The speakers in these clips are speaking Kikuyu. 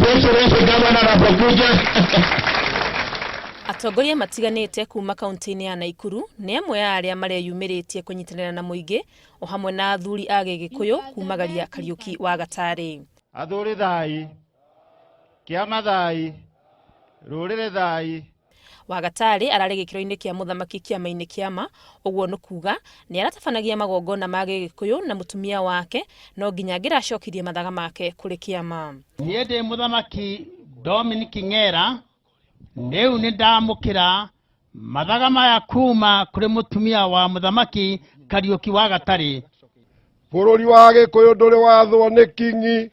Excellency Governor anapokuja. Atongoria matiganĩte kuma kaunti-inĩ ya Naikuru nĩ amwe a arĩa mareyumĩrĩtie kũnyitanĩra na mũingĩ o hamwe na athuri a Gĩgĩkũyũ kumagaria Kariũki wa Gatarĩ. Athuri thai, kĩama thai, rũrĩrĩ thai. Wagatarĩ ararĩ gĩkĩro-inĩ kĩa mũthamaki kĩama-inĩ kĩama, ũguo nĩ kuga nĩ aratabanagia magongona ma Gĩgĩkũyũ na mũtumia wake no nginya angĩracokirie mathaga make kũrĩ kĩama. Niĩ ndĩ mũthamaki Dominic Ng'era, rĩu nĩ ndamũkĩra mathaga maya kuma kũrĩ mũtumia wa mũthamaki Kariũki wa Gatarĩ. Bũrũri wa Gĩkũyũ ndũrĩ wathwo nĩ king'i,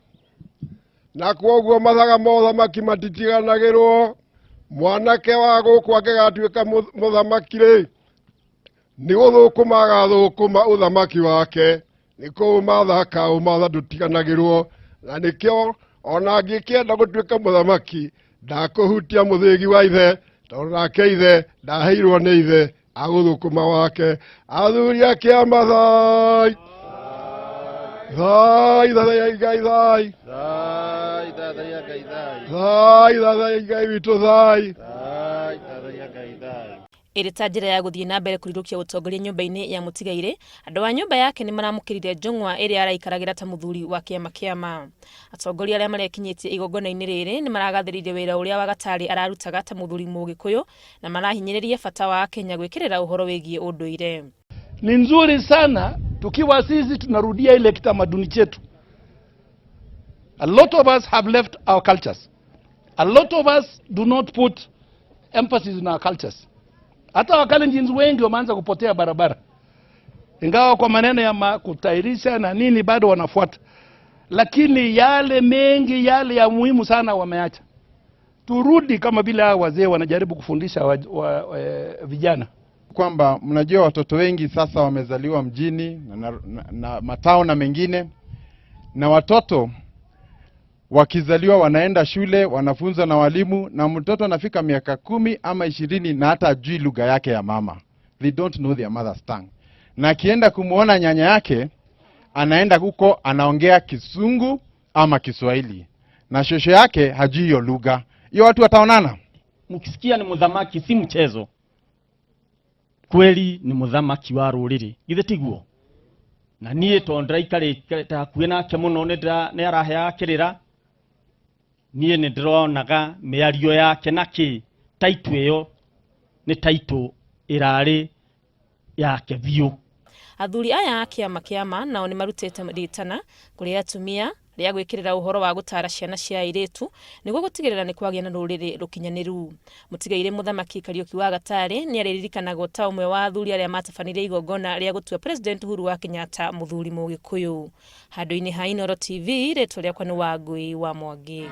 na kwoguo mathaga ma ũthamaki matitiganagĩrwo. Mwanake wa gũkũ angĩgatuĩka mũthamaki rĩ, nĩ gũthũkũma agathũkũma ũthamaki wake, nĩ kũũmatha akaũmatha, ndũtiganagĩrwo. Na nĩkĩo ona angĩkĩenda gũtuĩka mũthamaki ndakũhutia mũthĩgi wa ithe, tondũ nake ithe ndaheirwo nĩ ithe agũthũkũma wake. Athuri a kĩama thai thai, thathaiai Ngai thai Thai, thathaiya Ngai thai. Thai, thathaiai Ngai witũ thai. Thai, thathaiya Ngai thai. Ĩrĩ ta njĩra ya gũthiĩ na mbere kũrirũkia ũtongoria nyũmba-inĩ ya mũtigairĩ, andũ a nyũmba yake nĩ maramũkĩrire njũng'wa ĩrĩa araikaragĩra ta mũthuri wa kĩama kĩama. Atongoria arĩa marekinyĩtie igongona-inĩ rĩrĩ nĩ maragathĩrĩirie wĩra ũrĩa Wagatarĩ ararutaga ta mũthuri Mũgĩkũyũ na marahinyĩrĩria bata wa Akenya gwĩkĩrĩra ũhoro wĩgiĩ ũndũire. Ni nzuri sana tukiwa sisi tunarudia ile kitamaduni chetu. A lot of us have left our cultures. A lot of us do not put emphasis in our cultures. Hata Wakalenjins wengi wameanza kupotea barabara, ingawa kwa maneno ya kutairisha na nini bado wanafuata, lakini yale mengi yale ya muhimu sana wameacha. Turudi kama vile hao wazee wanajaribu kufundisha vijana kwamba mnajua watoto wengi sasa wamezaliwa mjini na matao na mengine, na watoto wakizaliwa wanaenda shule wanafunzwa na walimu, na mtoto anafika miaka 10 ama 20 na hata ajui lugha yake ya mama. They don't know their mother's tongue. Na akienda kumuona nyanya yake, anaenda huko anaongea Kisungu ama Kiswahili, na shosho yake hajui hiyo lugha. Hiyo watu wataonana. Mkisikia ni muthamaki si mchezo. Kweli ni muthamaki wa rũrĩrĩ, githĩ tiguo? Na niĩ tondũ ndĩraikarĩte hakuhĩ nake mũno, nĩ araheaga kĩrĩra, niĩ nĩ ndĩronaga mĩario yake na kĩ taitũ ĩyo nĩ taitũ ĩrarĩ yake biũ. Athuri aya a kĩama kĩama nao nĩ marutĩte rĩtana kũrĩ atumia rĩa gwĩkĩrĩra ũhoro wa gũtara ciana cia airĩtu nĩguo gũtigĩrĩra nĩ kwagĩa na rũrĩrĩ rũkinyanĩru. Mũtigairĩ mũthamaki Kariũki wa Gatarĩ nĩ arĩririkanagwo ta ũmwe wa athuri arĩa matabanirie igongona rĩa gũtua President Uhuru wa Kenyatta mũthuri Mũgĩkũyũ. Handũ-inĩ ha Inooro TV, rĩtwa rĩakwa nĩ Wangũi wa Mwangi.